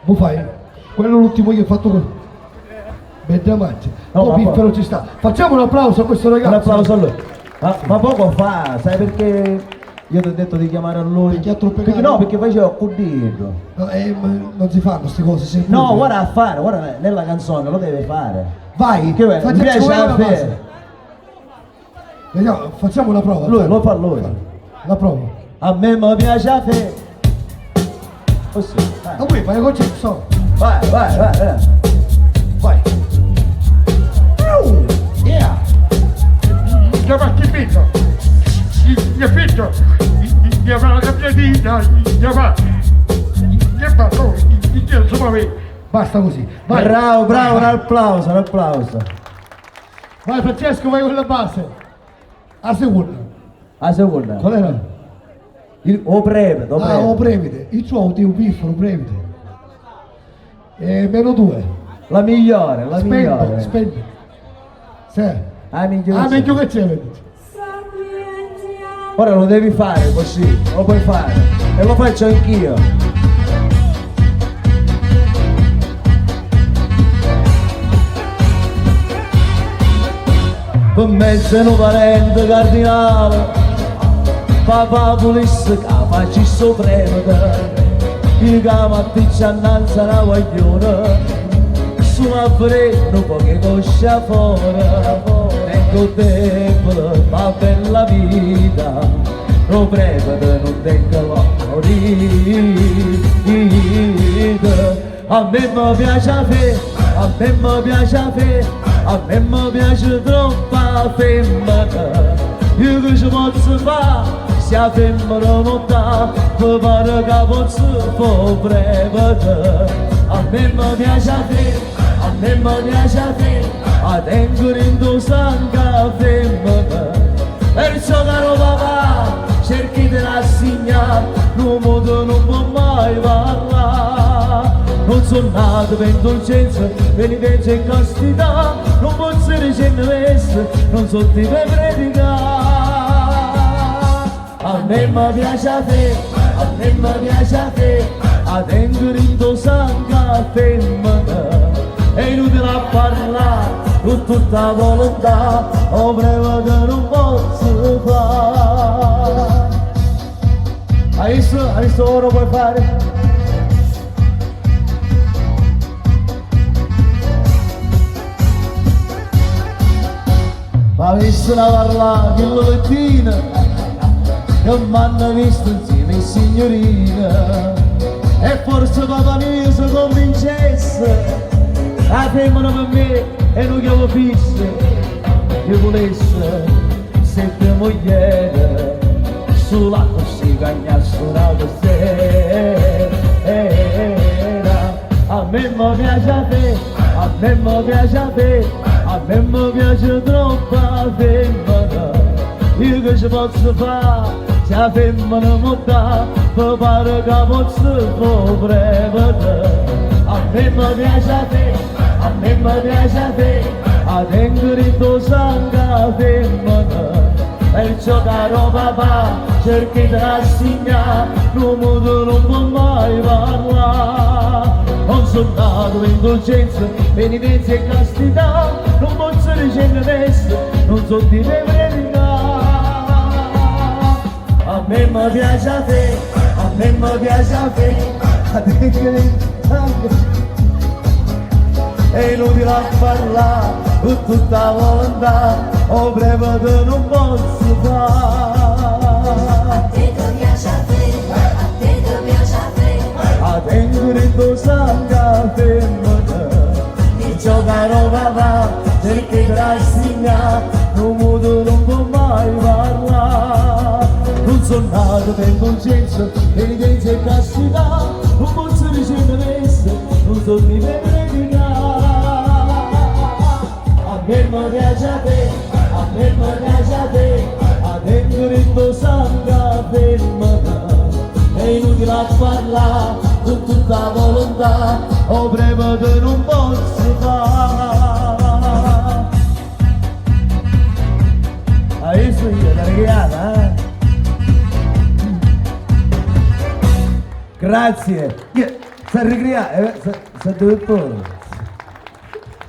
Lo fai? Quello l'ultimo che hai fatto con... Bedda mangia. No, Poi ma Piffero ci sta. Facciamo un applauso a questo ragazzo. Un applauso a lui. Ma poco fa, sai perché io ti ho detto di chiamare a lui? Perché ha trompecato? Perché no, perché faceva cudito. No, ma non si fanno queste cose. sei No, pure. guarda a fare, guarda nella canzone lo deve fare. Vai, Che bello, mi facciamo piace una a base. fare. Vediamo, facciamo una prova. Lui, fai. lo fa lui. Fai. La prova. A me mi piace a fare. Così, vai. Ma poi fai con so. Vai, vai, vai, vai. Vai. Oh, yeah. Chiama Mio figlio, mia Basta così. Vai. Bravo, bravo, un applauso, un applauso. Vai Francesco, vai con la base. A seconda. A seconda. Qual era? Il, o prevete, o Ah, o prevete. previte. Il suo un piffero, previte. E meno due. La migliore, la Spendo, migliore. spendo. Sì. Ah, meglio Ah, che meglio c'è. che c'è, vedi. Ora lo devi fare così, lo puoi fare. E lo faccio anch'io. Per mezzo un parente cardinale, papà volesse che facesse prevete, il che innanzi una guaglione, sulla freno poche coscia fuori, tengo debole, ma bella vita, lo prevete non tengo la vita. A me mi piace a fe, a me mi piace a fe, a me mi piace troppa femmina. Io che ci posso fare, se la femmina non dà, mi pare che posso fare prevete. A me mi piace a fe, a me mi piace a fe, a tengo dentro sangue a femmina. Perciò caro papà, cerchi di rassegnare, non modo non può mai parlare. Non sono nato per indulgenza, penitenza e castità, non posso ricevere non so ti per predicare. A me mi piace a te, a me mi piace a te, a tengo dentro sangue a femmina. È inutile a parlare con tutta volontà, o prego che non posso fare. Hai visto? Hai visto ora puoi fare? Ma visto una parlare che lo lettino, che m'hanno visto insieme in signorina, e forse papà mio si convincesse, la femmina per me e non chiamo fisso, io volesse sette moglie, sulla così cagnasse una sera. A me mi piace a te, a me mi piace a te, a me mi piace troppa femmina. Io che ci posso fare, se la femmina mi dà, mi pare che posso fare prevete. A me mi piace a te, a me mi piace a te, a tengo dentro sangue a femmina. Perciò caro papà, cerchi di rassegnare, non modo non può mai parlare. Non sono nato per indulgenza, penitenza e castità, non posso ricevere non so di me predicare. A me mi piace a te, a me mi piace a te, a te che è inutile a parlare con tutta volontà, o prevete non posso fare. A te ti piace a te, a te ti piace a te, A tengo dentro sangue a femmina, perciò caro papà, cerchi di rassegnare, non modo non può mai parlare. Non sono nato per indulgenza, penitenza e castità, non posso ricevere non so di me predicare. A me mi piace a te, a me mi piace a te, a tengo dentro sangue a femmina. È inutile a parlare con tutta volontà, o prevete non posso fare. Hai visto io, la regata, eh? Grazie. S'arricria, eh, s'è pure.